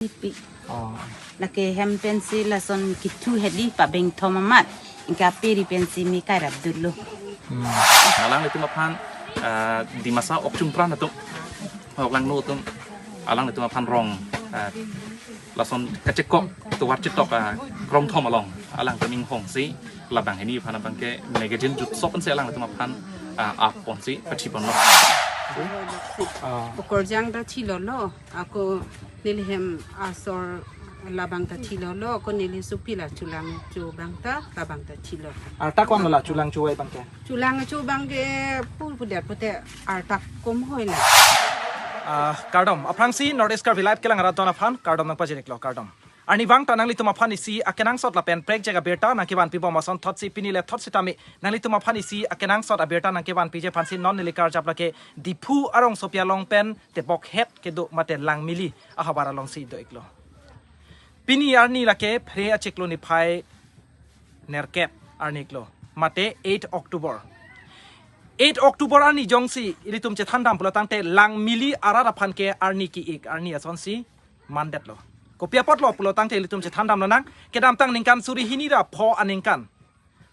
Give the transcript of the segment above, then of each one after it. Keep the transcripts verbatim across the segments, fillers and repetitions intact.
Pi. Oh. Lake hem pensi lason kithu hedi pabeng thom amat. Ingka peri pensi mi kairap dulu. Hmm. Alanglitum aphan, ah, Dimasa okchungpran atum, oklangno atum, alanglitum aphan rong, ah, lason kachekok tovar chetok, ah, krongthom along alangtum inghongsi labang hini aphan abangke magazine jutsop pensi alanglitum aphan, ah, ap ponsi pachi ponlo. Ah. Okorjang ta chilolo, ako neli hem asor labang ta chilolo, ako neli supila chulang chu bang ta labang ta chilo. Arta ko-an lo la chulang chu abangke? Chulang chu bangke pu pudet pute arta kom hoi la. Ah, kardom. Aphrangsi North East Karbi Live kelang arat don aphan kardom nangpajir-iklo, kardom. Arnivang ta nanglitum aphan isi akenangsot lapen prekjak abirta nangkevanpipo ason thotsi pini le thot sitame nanglitum aphan isi akenangsot abirta nangkevanpiji aphansi non neli karjap lake Diphu arongsopi along pen tebok het kedo mate Langmili ahavar alongsi do-iklo. Pini arni lake Phre achiklo niphai nerkep arni-iklo, mate eight October. Eight October arni jongsi ilitum chethandam pulo tangte Langmili arat aphan ke arni ki-ik arni asonsi mandetlo. Kopi apotlo pulo tangte ilitum chethandam lonang, kedamtang ningkan suri hini ra pho aningkan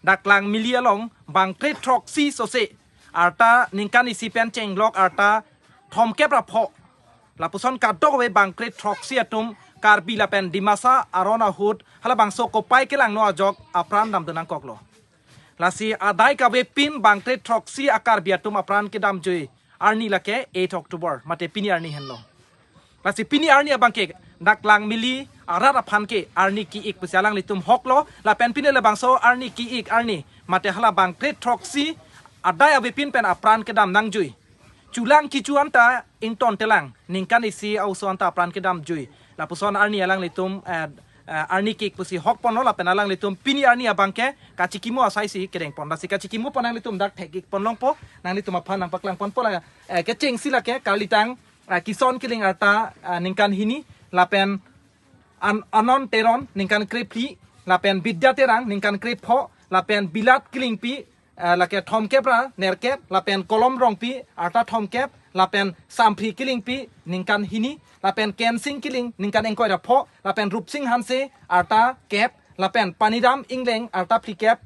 dak Langmili along bangkre throksi sose, arta ningkan isi pen chenglok arta thomkep ra pho, lapuson kadokave bangkre throksi atum Karbi lapen Dimasa aron ahut halabangso kopai kelangno ajok apran damdun nangkoklo. Lasi adai kavepin bangkre throksi a-Karbi atum apran kedamjui arni lake eight October, mate pini arni henlo. Lasi pini arni abangke dak Langmili arat aphan ke arni ki-ik pusi alanglitum hoklo, lapen pini labangso arni ki-ik arni mate hala bangkre throksi adai avepin pen apran kedam nangjui chulang kichu anta ingtontelang ningkan isi a-oso anta apran kedamjui. Lapuson arni alanglitum, eh, eh, arni ki-ik pusi hok ponlo lapen alanglitum pini arni abangke kachikimo asaisi kedeng pon. Lasi kachikimo pon nanglitum dak thek-ik pon longpo, nanglitum aphan nangpaklang ponpo la, eh, kechengsi lake karlitang, eh, Kison Killing arta, eh, ningkan hini, lapen An-, Anon Teron ningkan krephli, lapen Bidya Terang ningkan krepho, lapen Bilat Killingpi, eh, lake thomkep ra nerkep, lapen Kolom Rongpi arta thomkep, lapen Samphri Killingpi ningkan hini, lapen Kensing Killing ningkan ingkoi ra pho, lapen Rupsing Hanse arta kep, lapen Panidam Ingleng arta phlikep,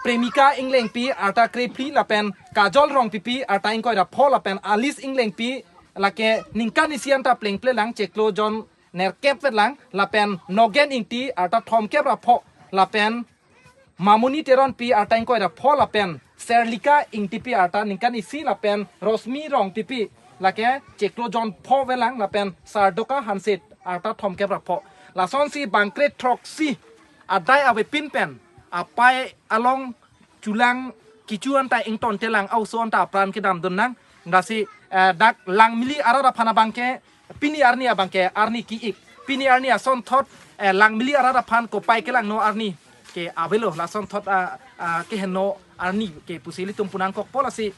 Premika Inglengpi arta krephli, lapen Kajol Rongpipi arta ingkoi ra pho, lapen Alice Inglengpi lake ningkan isi anta plengple lang, chiklo jon nerkep vet lang, lapen Nogen Ingti arta thomkep ra pho, lapen Mamuni Teronpi arta ingkoi ra pho, lapen Serlika Ingtipi arta ningkan isi, lapen Rosmi Rongpipi lake chiklo jon pho vet lang, lapen Sardoka Hanse arta thomkep ra pho. Lasonsi bangkre throksi adai avepin pen apai along chulang kichu anta ingtontelang a-oso anta apran kedamdun nang. Lasi, eh, dak Langmili arat aphan abangke pini arni abangke arni ki-ik. Pini arni asonthot, eh, Langmili arat aphan kopai kelangno arni ke avelo, lasonthot, ah, ah, keheno arni ke pusi ilitum pu nangkokpo. Lasi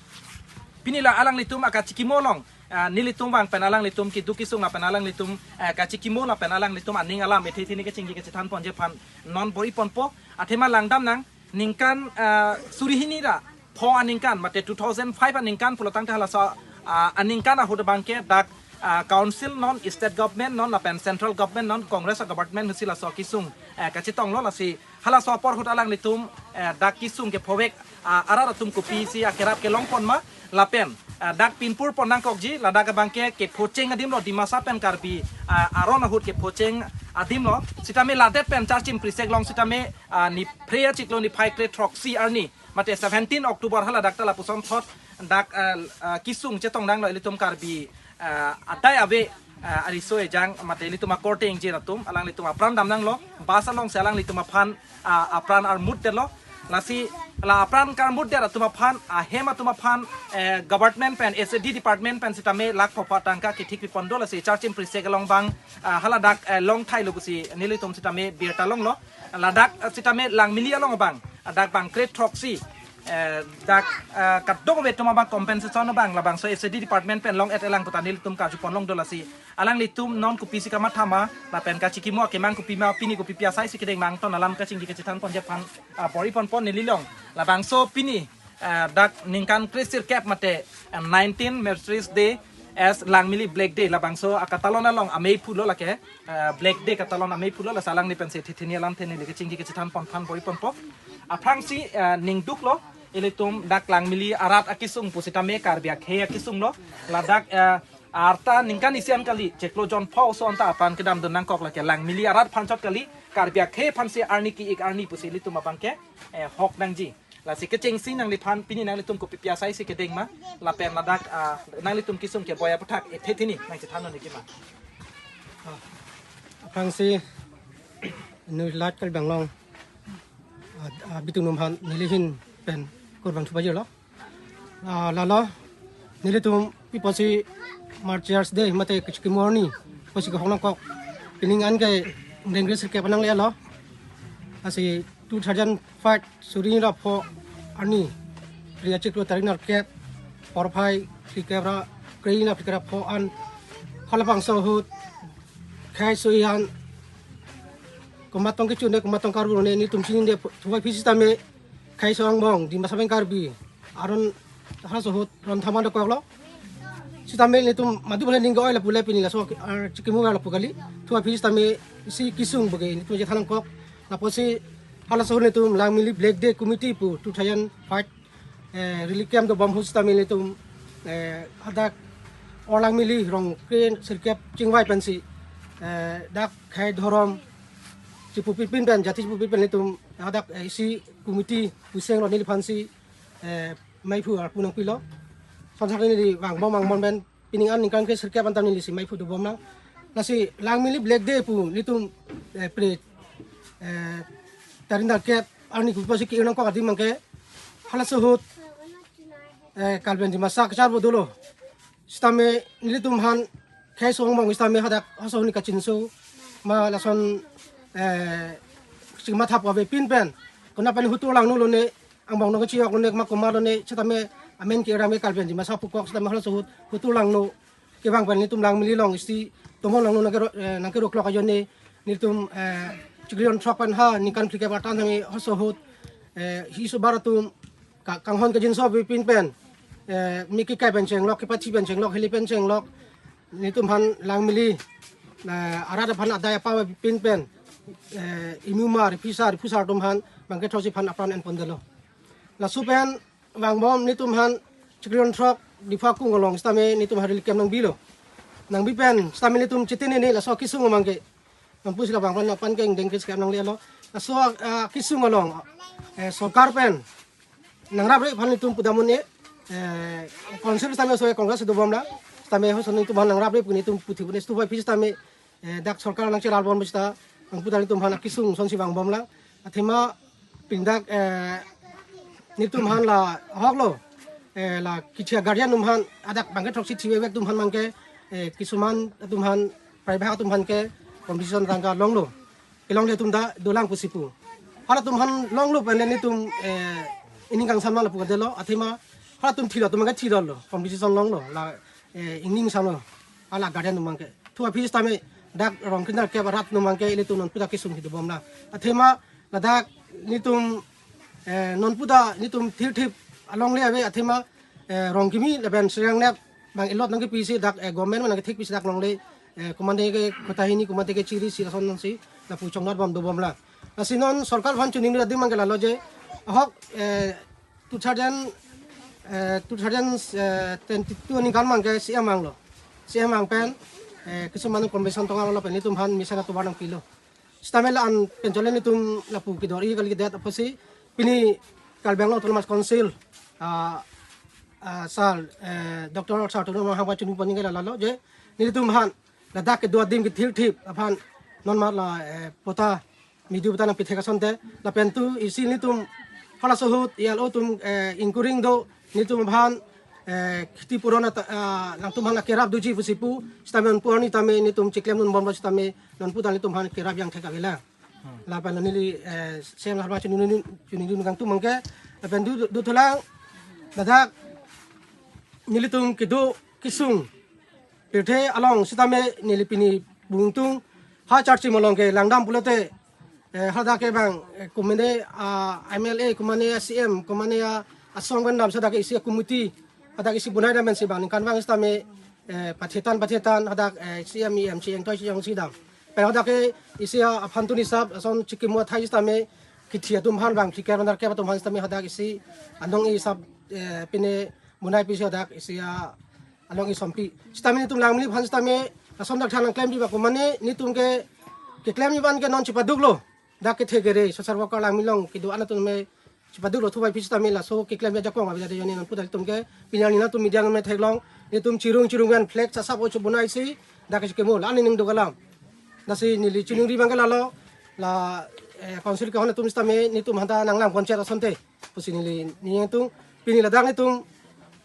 pini la alanglitum akachikimo along, ah, nelitum vang pen alanglitum keduk kesung lapen alanglitum, eh, kachikimo lapen alanglitum aning alam ethe thini kechingki kachethan ponji aphan non bor-i ponpo. Athema langdam nang, ningkan, ah, suri hini ra pho aningkan, mate two thousand five aningkan pulo tangte halaso, ah, aningkan ahut abangke dak, ah, council non, state government non lapen central government non, Congress government ahutsi laso kesung, eh, kachetonglo. Lasi halaso apor ahut alanglitum, eh, dak kesung kephovek, ah, arat atum kopisi akerap kelong pon ma, lapen, ah, dak pinpur pon nangkokji, ladak abangke kephocheng adimlo, Dimasa pen Karbi, ah, aron ahut kephocheng adimlo. Sitame ladet pen Charchim Prisek along sitame, ah, ni Phre achiklo niphai kre throksi arni, mate seventeen October haladak ta lapuson thot dak, ah, ah, kesung chetong nanglo ilitum Karbi, ah, adai ave, ah, ariso ejang mate ilitum akorte ingjir atum, alanglitum apran dam nanglo, bus alongsi alanglitum aphan, ah, apran armut detlo. Lasi la apran karmut det atum aphan, ahem atum aphan, eh, government pen, S A D department pen sitame lakh phopha tangka kethik pipon do. Lasi Charchim Prisek along bang, ah, haladak, eh, long thailo pusi nelitum sitame birta longlo. Ladak, eh, sitame Langmili along bang, ah, dak bangkre throksi, eh, dak, eh, kadokave atum abang compensation bang labangso S A D department pen long-et-elang puta nelitum karju pon long do. Lasi alanglitum non kopisi kamatha ma, lapen kachikimo akemang kopi ma, pini kopipi asaisi kedeng ma, angton alam kachingki kachethan ponji aphan, ah, bor-i ponpo neli along. Labangso pini, ah, dak ningkan kresirkep mate, ah, nineteen Martyrs Day, as Langmili Black Day, labangso akatalon along amei pulo lake, eh, Black Day katalon amei pulo, lasi alangli pensi thethini alam theni lake chingki kachethan ponthan bori ponpo. Aphrangsi, eh, ningduklo, ilitum dak Langmili arat akesung pusitame Karbi akhei akesung lo, ladak, eh, arta ningkan isi an kali, chiklo jon pho oso anta apran kedam dun nangkok lake Langmili arat aphan chot kali, Karbi akhei aphansi arni ki-ik arni pusi ilitum abangke, eh, hok nangji. Lasi kechengsi nangliphan pini nanglitum kopi pi asaisi kedeng ma, lapen ladak, ah, nanglitum kesung keboi aputhak, eh, thethini nangchethan nangji ma. Aphrangsi, nu lat kal banglong, ah, ah, bitung num aphan neli ahin pen kurvangthu pajirlo. Ah, lalo, nelitum pi pusi Martyrs Day mate kachikimo arni pusi kehok nangkok, pining an ke dengre sirkep nanglelo. Lasi two thousand five suri ra pho arni, Phre achiklo tarik nerkep, porphai phlikep ra kre ra phlikep ra pho an, halabangso ahut khei so-i an komat tong kechun de, komat tong karbu ne, nelitum chinine, thuvai phi sitame khei so angbong Dimasa pen Karbi aron halaso ahut ron thaman dokoklo. Sitame nelitum madu bole ning oi lapu le pini laso, ah, chikimo lapu kali. Thuvai phi sitame isi kesung bagi nelitum chethan nangkok. Lapusi halaso ahut nelitum Langmili Black Day Committee pu two thousand five, eh, relief camp dobom ahut sitame nelitum, eh, hadak Langmili rong kre sirkep chingvai pensi, eh, dak khei dhorom chipupit pin pen, jati chipupit pen nelitum hadak, eh, isi committee puseng lo, neliphansi, eh, meiphu arpu nangpilo. Sonsak neli vangbom vangbom pen pining an ningkan kre sirkep anta nelisi meiphu dobom nang. Lasi Langmili Black Day pu nelitum, eh, Phre, eh, tarik nerkep arni pu pusi ki-ik nangkok adim abangke halaso ahut, eh, Karbi Dimasa kacharbo dolo. Sitame nelitum aphan khei so angbong sitame hadak halaso ahut ne kachinso ma lason, eh, chingmatha pu ave pin pen, konat pen hutur langno lone, angbong nangkechiyok lone ma komat lone, sitame amen ke-ram ke Karbi Dimasa pukok sitame halaso ahut hutur langno kevang pen nelitum Langmili along isi tomon langno nangkero-, eh, nangkeroklok ajoine nelitum, eh, chiklo jon throk pen ha ningkan phlikep arta tame halaso ahut, eh, hi so bar atum ka-, kanghon kajinso ave pin pen, eh, miki kai pen chenglok, kepathi pen chenglok, heli pen chenglok, nelitum aphan Langmili, eh, arat aphan adai apa ave pin pen, eh, imumar, phisar, phusar atum aphan abangke throksi aphan apran enpon detlo. Laso pen vangbom nelitum aphan chiklo jon throk Diphu akung along sitame nelitum aphan relief camp nangbilo. Nangbi pen sitame nelitum chetini ne laso kesung abangke. Nangpusi labang aphan aphan keng dengkis ke nanglelo. Laso, ah, kesung along, eh, sorkar pen nangrapre aphan nelitum pudamon e, eh, council sitame so Congress dobom la, sitame ho son nelitum aphan nangrapre pu nelitum puthi pu ne thuvai phi sitame, eh, dak sorkar nangcheralbom sita, nangputa nelitum aphan kesung sonsi vangbom la. Athema pini dak, eh, nelitum aphan la ahok lo, eh, la kichia guardian atum aphan, hadak bangke throksi thi vek atum aphan abangke, eh, kisuman atum aphan, private atum aphan ke compensation tangka longlo. Kelongle atum ta dolang pusi pu. Halatum aphan longlo pen nelitum, eh, ining kangsam lapu kadelo, athema halatum thilo atum abangke thilo lo, compensation longlo, la, eh, ining samlo, hala guardian atum abangke. Thuvai phi sitame dak rong kre nerkep arat atum abangke ilitum nonputa kesung hi dobom la. Athema ladak nelitum, eh, nonputa nelitum thirthip alongle ave athema, eh, rong kimi lapen sriang nep abang ilot nangkepisi dak, eh, government nangkethekpisi dak longle, eh, komatne ke kotahini, komatne ke chiri si lason nangsi lapu chongnat bom dobom la. Lasi non sorkar aphan choningri adim abangke lalo je ahok, eh, two thousand, eh, two thousand, eh, twenty-two aningkan abangke C M vanglo. C M vang pen, eh, kisuman compensation tong-an lo pen nelitum aphan mesen atovar nangpilo. Sitame la-an pen chole nelitum lapu kedor-i kalidet apotsi pini Karbi Anglong Autonomous Council, ah, ah, sir, eh, Doctor Sir Tuliram Ronghang aphan choningri pon ningke lalo je nelitum aphan ladak kedo adim kethirthip aphan non mat la, eh, pota, midu pota nangpithek asonte, lapen tu isi nelitum halaso ahut E L O atum, eh, ingkuring do, nelitum aphan, eh, khiti puron ata, ah, nangtum aphan akerap doji pusi pu, sitame nonpu arni tame nelitum chiklemdun bomlo sitame nonputa nelitum aphan kerap jangthek ave la. Lapen neli, eh, C M sir aphan choningri, choningri nangtum abangke, lapen du, du thulang, ladak nelitum kedo kesung pirthe along sitame neli pini bungtung ha charchi malong ke langdam pulote, eh, hadak ke bang, eh, kumene, ah, M L A, kumene, ah, C M, kumene, ah, asong pen dam hadak ke isi committee, hadak isi bunai dam pensi bang ningkan vang sitame eh, pathetan pathetan hadak, eh, C M, E M, C M toi si jongsi dam. Pen hadak ke isi aphan tun isap ason chikimo athai sitame kithi atum aphan bang phlikep nerkep atum aphan sitame hadak isi anong isap, eh, pine bunai pisi hadak isi a anong isompi. Sitame netum Langmili aphan sitame ason dak than nangklemji ba komane netum ke keklemji ban ke non chipaduklo. Dak kethe kere social worker Langmili along kedo-an atum me chipaduklo, thuvai pisi sitame laso keklem ajakong abi jade joni nangpu dak netum ke pini arni nangtum media me theklong netum chirung chirung pen flag chasap o chubunai si dak ke chikimo la ani ning do kalam. Lasi neli chiningri abang ke lalo la, eh, council kehon atum sitame netum aphan ta nanglang ponchot asonte pusi neli ning atum pini ladak netum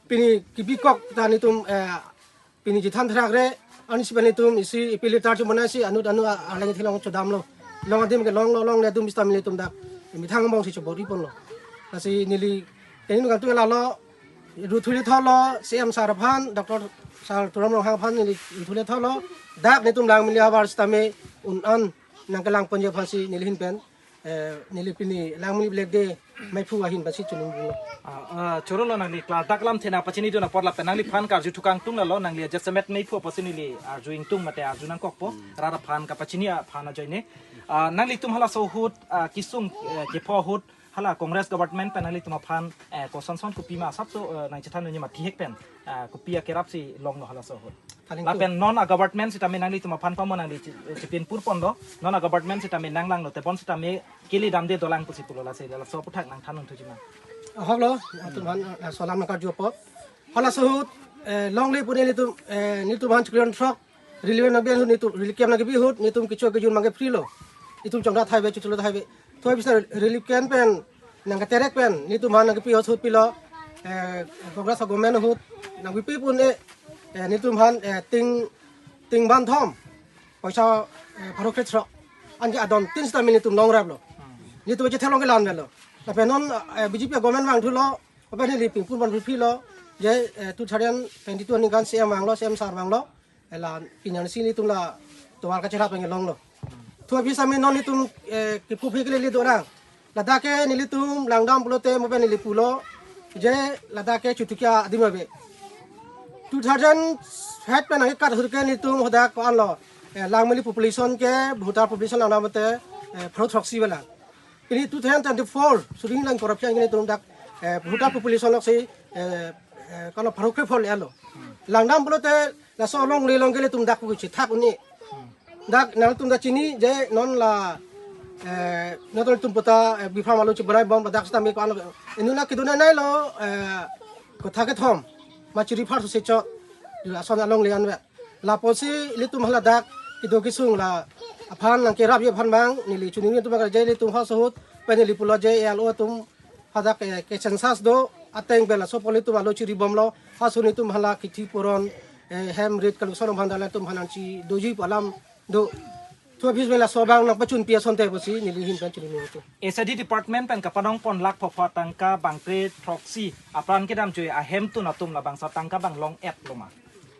pini kibikok ta netum, eh, pini chethan thrak re ani si pen netum isi appeal letter chubunai si anut anu a- arleng theklong chodamlo. Long adim ke longlo, longle atum sitame netum dak methang angbong si chobor-i ponlo. Lasi neli keni nung kantu lalo ru thule tholo C M sir aphan, Doctor Sir Tuliram Ronghang aphan neli ru thule tholo. Dak netum Langmili ahavar sitame un-an nangkelang ponji aphan si neli ahin pen, eh, neli pini Langmili Black Day maiphu ahin pasi chiningri lo. Ah, ah, choro lo nangli klardak lam thena pachinidun apot lapen nangliphan karju thukang tung lalo nangli ajasemet maiphu apotsi neli arju ingtung mate arju nangkokpo. Rat aphan kapachini aphan ajoine. Ah, nanglitum halaso ahut, ah, kesung, eh, kepho ahut hala Congress government pen nanglitum aphan, eh, koson son kopi ma asapso, eh, nangchethan unyi ma bihek pen, ah, kopi akerap si longlo halaso ahut. Kaling tu. Lapen non a government sitame nanglitum aphan pamo nangli chi- chipin pur ponlo. Non a government sitame nanglanglo tebon sitame kili damde dolang pusi pulo lasi laso aphuthak nangthan unthuji ma. Ahok lo, atum aphan, eh, laso alam nangkarju apot. Halaso ahut, eh, longle pu netum, eh, netum aphan chikron throk relief camp nangkepi ahut netum, relief camp nangkepi ahut netum kecho kejun abang ke free lo. Netum chongda thai ave, chuchulo thai ave. Thoi bisa relief camp pen nangketerek pen netum aphan nangkepi ahut pilo, eh, Congress government ahut nangkepi pun e, eh, netum aphan, eh, ting ting ban thom poisa, eh, pharo kre throk anke adon tin sitame netum longraplo. Netum chethelong ke lan avelo. Lapen non, eh, B J P government vangthulo, open neli pingpun ban philo je, eh, two thousand twenty-two aningkan C M vanglo, C M sir vanglo. Ela pini arni si netum la tovar kacherap pen longlo. Thua phi sami non netum, eh, kephu phi kele le dorang. Ladak ke nelitum langdam pulote mo pen neli pulo je ladak ke Chutikia adim ave. Two thousand five pen nangkat ahut ke netum hadak ko-anlo, eh, Langmili population ke voter population langdam te, eh, pharo throksi bela. Pini two thousand twenty-four suri lang koraphi ke netum dak, eh, voter population lok si, eh, eh, kono pharo kre phol elo. Langdam pulote laso longle longle netum dak kuchi thak uni. Dak nangtum dak chini je non la, eh, non tum puta, eh, bifam alo chibrai bom dak sitame ko-anlo. Inut la kedun nai lo, eh, kotha kethom. Ma chiri phar sose chot. Lason alongle anvet. Lapusi ilitum haladak kedo kesung la aphan nangkerapji aphan abang neli chiningri atum abang je ilitum halaso ahut pen neli pulo je elo atum hadak, eh, ke census do ateng bela so poli atum alo chiri bomlo, halaso netum hala kithi puron, eh, hem rit kaluson aphan dala atum aphan nangchidoji pu alam do. Thua phi sami laso abang nangpachunpi asonte pusi neli ahin pen chiningri atum. S A D department pen kapanong pon lakh phopha tangka bangkre throksi apran kedam joi ahemtun atum labangso atangka abang long-etlo ma?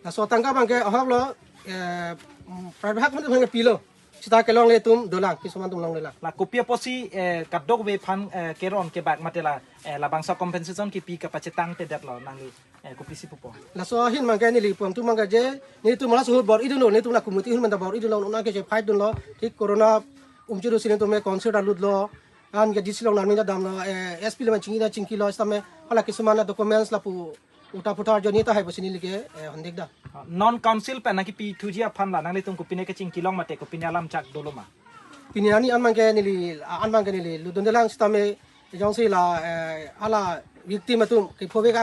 Laso atangka abang ke ahok lo, eh, mm, private hak mane pilo. Sita kelongle atum dolang, kisuman atum longlelang. La kopi apotsi, eh, kadokave aphan, eh, keron kebak mate la, eh, labangso compensation kipi kapachetangtedetlo nangli, eh, kopisi pupo? Laso ahin abang ke neli pu atum abang ke je netum halaso ahut bor-idunlo, netum la committee ahut manda bor-idunlo, non ke je fight dunlo, thik corona umchiru si netum me council ta lutlo, anke D C along nangning damlo, eh, S P le man chingki na chingkilo, sitame hala kisuman documents lapu uta putar joni ta hai pusi neli ke, eh, hondik da. Non council pen nangkipithuji aphan la nanglitum kopine kechingkilong mate kopine alam chak dolo ma? Pini arni an abang ke neli, an abang ke neli lutdundelang sitame jongsi la, eh, hala victim atum kephovek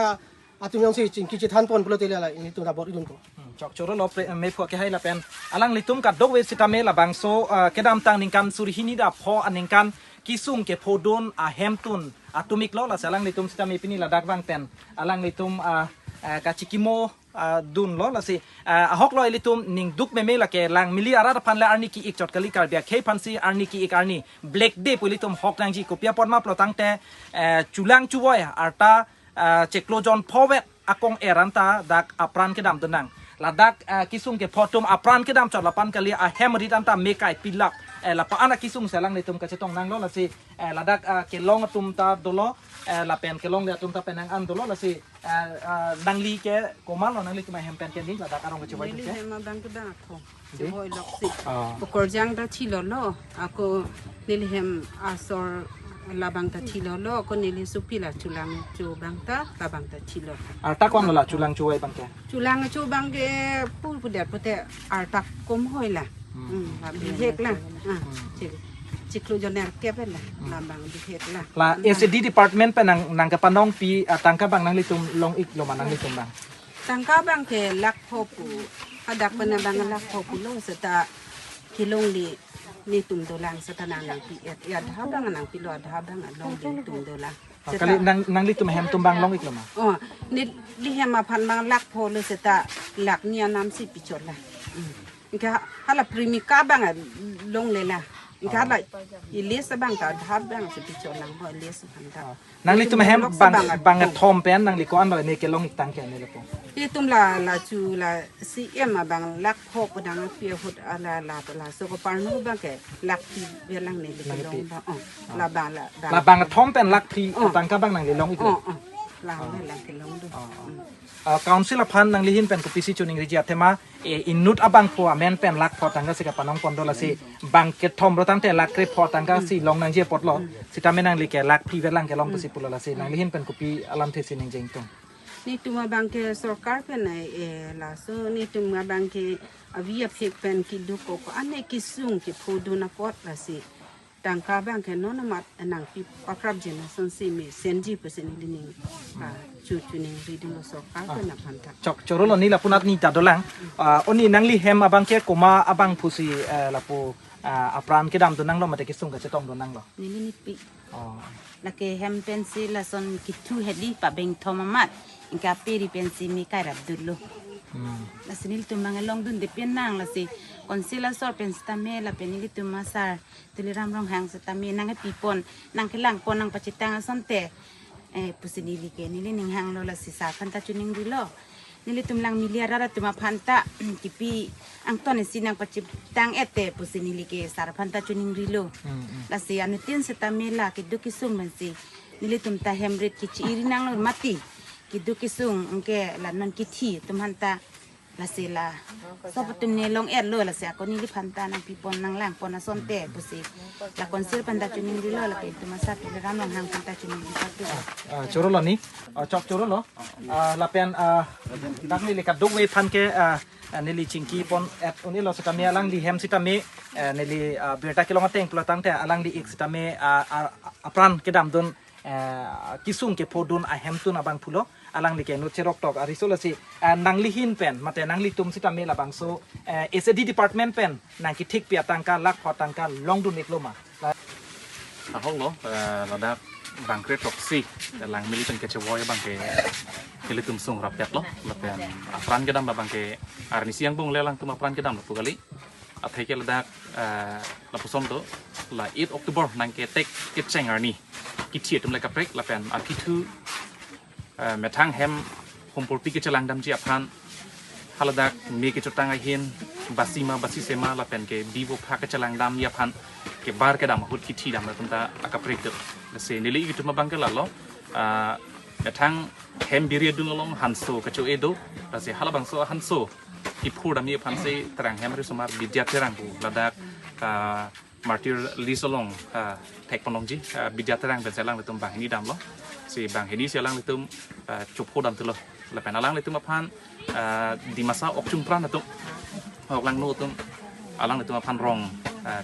atum jongsi chingki chethan pon pulote la netum ta bor-idunpo. Hmm, chokchoro lo pre- mephu ke hai lapen alanglitum kadokave sitame labangso, eh, kedamtang ningkan suri hini ra pho aningkan kesung kephodun ahemtun atum iklo lasi alanglitum sitame pini ladak abang pen alanglitum, ah, ah, kachikimo, ah, dunlo lasi, ah, ahok lo ilitum ningduk meme lake Langmili arat aphan le arni ki-ik chot kali, Karbi akhei aphansi arni ki-ik arni Black Day pu ilitum hok nangji. Kopi apot ma pulo tangte, eh, chulang chuvoi arta, ah, chiklo jon pho vet akong er anta dak apran kedam dun nang. Ladak, ah, kesung kepho atum apran kedam chot lapen kali ahem rit anta me kai pilap. eh, lapu-an akesung si alanglitum kachetong nanglo, lasi, eh, ladak, ah, kelong atum ta dolo, eh, lapen kelongle atum ta penang an dolo, lasi, eh, ah, nangli ke komatlo, nanglitum ahem pen ke ni ladak arong kachevoi Neli ke? Hem abang ke bang ako. Di? Chevoi loksi. Oh. Ukorjang ta thilolo, ako neli hem asor labang ta thilolo, ako neli supi la chulang chu bang ta, labang ta thilo. Arta ko-an lo la chulang chevoi bang ke? Chulang chu bang ke pu pudet pute arta kom hoi la. Hmm. Hmm, la bihek la. Ah, Hmm. chik-, chiklo joner kep la. Hmm. Labang bihek la. La Nang- S A D department pen nang, nangkepanongpi, ah, tangka bang nanglitum long-iklo ma nanglitum bang? Tangka bang ke lakh pho pu. Hadak pen abang lakh pho pulo seta kelongle netum dolang seta nang nangpi-et. Ya adha bang nangpilo, adha bang alongle netum dolang. Ah, Seta kali nang, nanglitum hem atum bang long-iklo ma? Oh, neli hem aphan bang lakh pholo seta lakh ni anam si pichot la. Hmm. Anke hala premium ka bang longle la. Anke Oh. hala ilis abang ta adha bang si pichot lang ho ilis aphan ta. Oh. Nanglitum hem Lok bang, sabang bang atum. Thom pen nangli ko-an lo ne kelong-ik tangka ne lapu? Itum la, la chu la C M abang lakh pho pu dang pi ahut ala la, la so ko parno bang ke lakh phli velang ne Nangpi. kelong bang. Oh, labang la, bang. Labang thom pen lakh phli Oh. tangka bang nangli long-iklo? Oh, oh. Lang Oh. velang kelong do. Oh, oh. Hmm. Ah, council aphan nangli ahin pen kopisi chiningriji athema, eh, inut abangphu amen pen lakh pho tangka si kapanong pon do lasi bang kethom ro tangte lakh krepho tangka si long nangji apotlo. Hmm. Sitame nangli ke lakh phli velang kelong Hmm. pusi pulo lasi Hmm. nangli ahin pen kopi alamthe si ningjeng tung? Netum abang ke sorkar pen ai, eh, laso netum abang ke avi aphek pen keduk ko ko-an kesung kephodun apot lasi tangka bang ke non amat nangpi paprapji asonsi mesenji pusi neli ning, ah, chu, chiningri dunlo sorkar Ah. pen aphan ta. Chok chorolo ni lapunat ni ta dolang. Ah, o ni nangli hem abang ke komat abangphu si, eh, lapu, ah, apran kedamdun nanglo mate kesung kachetongdun nanglo? Neli nipi. Oh. Lake hem pensi lason kethu hedi pabeng thom amat. Anke aperi pensi me kairap dutlo. Hmm. Lasi nelitum bang longdunde pen nang lasi council asor pen sitame lapen nelitum asar Tuliram Ronghang sitame nangkepipon, nangkelangpon, nangpachetang asonte. Eh, pusi neli ke, neli ning hanglo lasi sar aphan ta chiningrilo. Nelitum lang media rat atum aphan ta, kipi angton isi nangpachetang-et te pusi neli ke sar aphan ta chiningrilo. Hmm, hmm. Lasi anuttin sitame la keduk kesung pensi nelitum ta hem rit kechi-iri nanglo mati. Keduk kesung anke la non kithi atum aphan ta lasi la sop atum ne long-etlo lasi ako neliphan ta nangpipon nanglangpon asonte pusi la council aphan ta chiningrilo lapen itum asar Tuliram Ronghang aphan ta chiningri patu. Ah, chorolo ni. Ah, chok chorolo. Ah, lapen, ah, dak neli kadokave aphan ke, ah, ah, neli chingkipon-et un-elo sitame alangli hem sitame, eh, neli, ah, birta kelong ateng pulo tangte alangli ik sitame, ah, ah, apran kedamdun, eh, kesung kephodun ahemtun abangphulo alangli ke inut cheroktok ariso lasi, eh, nangli ahin pen mate nanglitum sitame labangso, eh, S A D department pen nangkethikpi atangka lakh pho tangka longdun-iklo ma? La- Ahoklo, eh, ladak bang kretoksi, eh, lang neli pen kachevoi abang ke nelitum sung rapetlo, lapen apran kedam abang ke arnisi angbong le alangtum apran kedam lapu kali. Atheke ladak, eh, lapuson do, la eight October nangketek kecheng arni kithi atum le kaprek lapen akithu, eh, methang hem humporpi kechelangdamji aphan haladak me kechotang ahin basi ma basi sema lapen ke bi vo pha kechelangdamji aphan kebar kedam ahut kithi dam atum ta akaprek do. Lasi neli itum abang ke lalo, ah, methang hem biri adung along hanso kacho-e do, lasi halabangso hanso kiphur damji aphansi Terang Hem Risomar Bidya Terang pu ladak, ah, Martyr List along, ah, thekponlongji, ah, Bidya Terang pensi alanglitum banghini damlo. Si banghini si alanglitum, ah, chopho damthulo. Lapen alanglitum aphan, ah, Dimasa okchungpran atum, oklangno atum, alanglitum aphan rong, ah,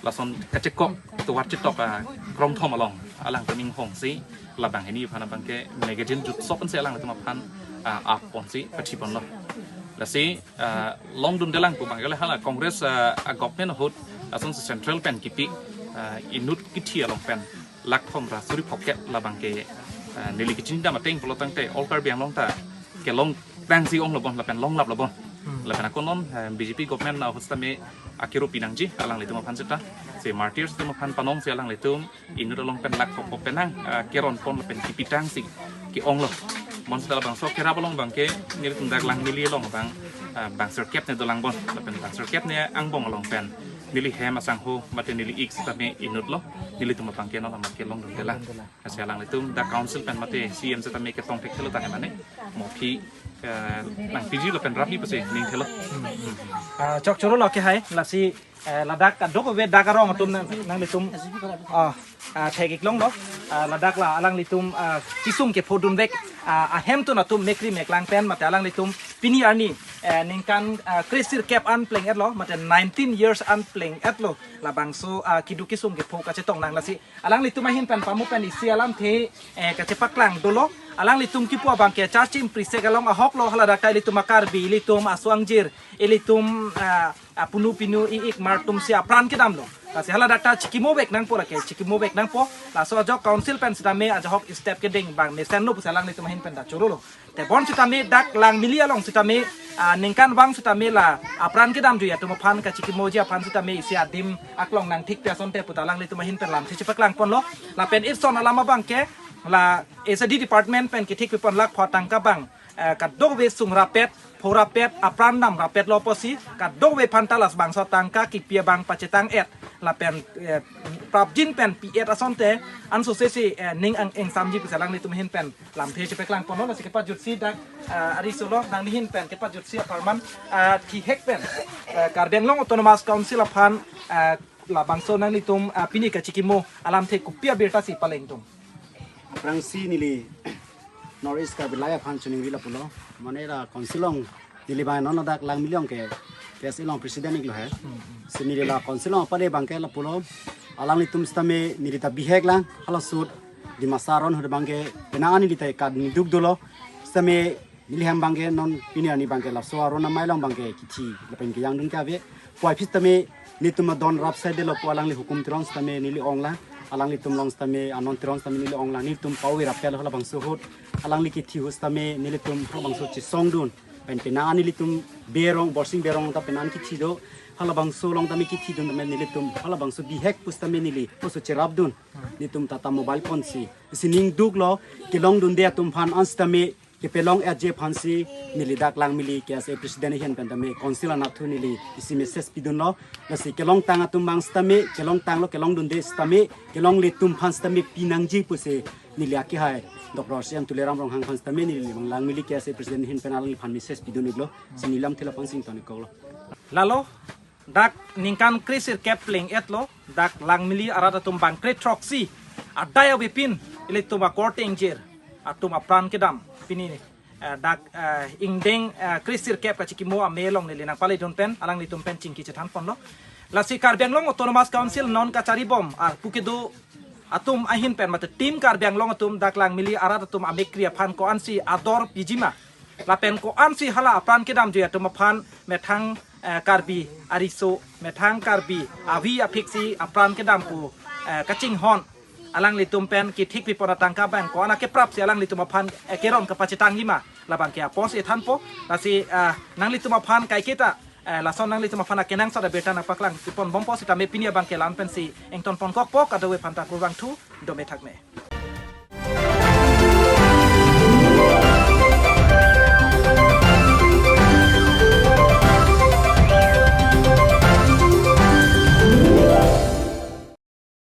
lason kachekok tovar chetok, ah, krongthom along alangtum inghongsi la banghini aphan abang ke magazine jutsop pensi alanglitum aphan, ah, ap ponsi pathi ponlo. Lasi, ah, longdundelang pu abang ke le hala Congress, ah, a government ahut lason central pen kipi, ah, inut kithi along pen lakh thom ra suri phokep labang ke, ah, neli kachinidam ateng pulo tangte All Karbi Anglong ta kelongtangsi onglo bon lapen longlaplo bon. Hmm. Lapen ako non, ah, B J P government ahut sitame akiru pinangji alanglitum aphan seta. Si martyrs atum aphan panongsi alanglitum inut along pen lakh thom penang, ah, keron pon lapen kipitangsi ke-onglo. Bonseta labangso kerap along abang ke nelitum dak lang neli along abang, ah, bang sirkep ne dolang bon lapen bang sirkep ne angbong along pen Neli hem asangho mate neli ik sitame inutlo, nelitum abang ke non amat kelongdunde lang. Lasi alanglitum dak council pen mate C M sitame ketong thekthelo ta hem ane, mo aphi, eh, nangpiji lapen rapi pusi ning thelo. Ah, chokchoro lo ke hai, lasi, eh, ladak kadokave dak arong atum nang, nanglitum, ah, ah, thek-ik longlo, ah, ladak la alanglitum, ah, kesung kephodun vek, ah, ahemtun atum mekri meklang pen mate alanglitum pini arni, eh, ningkan, ah, kresirkep an pleng-etlo, mate nineteen years an pleng-etlo, labangso, ah, keduk kesung kepho kachetong nang, lasi alanglitum ahin pen pamu pen isi alamthe, eh, kachepaklang dolo. Alanglitum kipu abang ke charchim prisek along ahoklo, hala dak ta ilitum a-Karbi, ilitum aso-angjir, ilitum, ah, apunu pinu i-ik mar atum si apran kedamlo. Lasi hala dak ta chikimo vek nangpo lake, chikimo vek nangpo. Laso ajok council pen sitame ajahok step kedeng abang mesenlo pusi alanglitum ahin pen ta chorolo. Tebon sitame dak Langmili along sitame, ah, ningkan vang sitame la apran kedamjui atum aphan kachikimoji aphan sitame isi adim aklong nangthikpi asonte puta alanglitum ahin pen lamthe chepaklang ponlo. Lapen ison alam abang ke la S A D department pen kethikpi pon lakh pho tangka abang, eh, kadokave sung rapet, pho rapet, apran dam rapetlo pusi, kadokave aphan ta labangso tangka kipi abang pachetang-et, lapen, eh, prapjin pen pi-et asonte, anso sesi, eh, ning ang-, ingsamji pusi alanglitum ahin pen lamthe chepaklang ponlo, lasi kepajutsi dak, eh, ari solo, nangli ahin pen kepajutsi apharman, eh, thihek pen, eh, Karbi Anglong Autonomous Council aphan, eh, labangso nanglitum, eh, pini kachikimo alamthe kopi abirta si palengdun? Aphrangsi neli North East Karbi Live aphan choningri lapulo. Mane la council along neli abang non ladak Langmili along ke K S A along president iklo he. Si neli la council along apale abang ke lapulo. Alanglitum sitame neli ta bihek lang, hala ahut Dimasa aron ahut abang ke penang an neli ta kadokave dolo. Sitame neli hem abang ke non pini arni abang ke laso aron amei along abang ke kithi lapen kejangdun ke ave. Puvoiphit sitame nelitum adon rap side lo pu alangli hukum teron sitame neli ong lang. Alanglitum along sitame, anon teron sitame neli ong lang. Nelitum pave rapetlo halabangso ahut. Alangli kithi ahut sitame nelitum halabangso chesongdun. Pen penang an nelitum Berong, Borsing Berong ta penang an kithi do. Halabangso along tame kithidun tame nelitum halabangso bihek pusitame neli oso cherapdun. Nelitum Tata Mobile ponsi isi ning duklo, kelongdunde atum aphan an sitame kepalong-etji aphansi neli dak Langmili K S A president ahin pen tame council anatthu neli isi message pidunlo. Lasi kelongtang atum abang sitame, kelongtanglo, kelongdunde sitame, kelongle atum aphan sitame pinangji pusi neli akehai Doctor C M Tuliram Ronghang aphan sitame neli abang Langmili K S A president ahin pen alangliphan message pidun-iklo. Si neli lamthe la-an si ingtonik-iklo. Lalo, dak ningkan kresirkep pleng-etlo, dak Langmili arat atum abang krethroksi adai avepin ilitum akorte ingjir atum apran kedam pini, eh, dak, eh, ingdeng, eh, kresirkep kachikimo amei along neli nangpaledun pen alanglitum pen chingki chethan ponlo. Lasi Karbi Anglong Autonomous Council non kacharibom, ah, pu kedo atum ahin pen mate Team Karbi Anglong atum dak Langmili arat atum amekri aphan ko-ansi ador piji ma, lapen ko-ansi hala apran kedamjui atum aphan methang, eh, Karbi ariso, methang Karbi avi aphiksi apran kedam pu, eh, kachinghon alanglitum pen kithikpi pon atangka abang ko-an akeprapsi alanglitum aphan, eh, keron kapachetangji ma, labang ke apos ethanpo. Lasi, eh, nanglitum aphan kaiketa, eh, lason nanglitum aphan akenangsot abirta nangpaklang ponbompo sitame pini abang ke la-an pensi ington ponkokpo, kadokave aphan ta kurvangthu, dome thakme.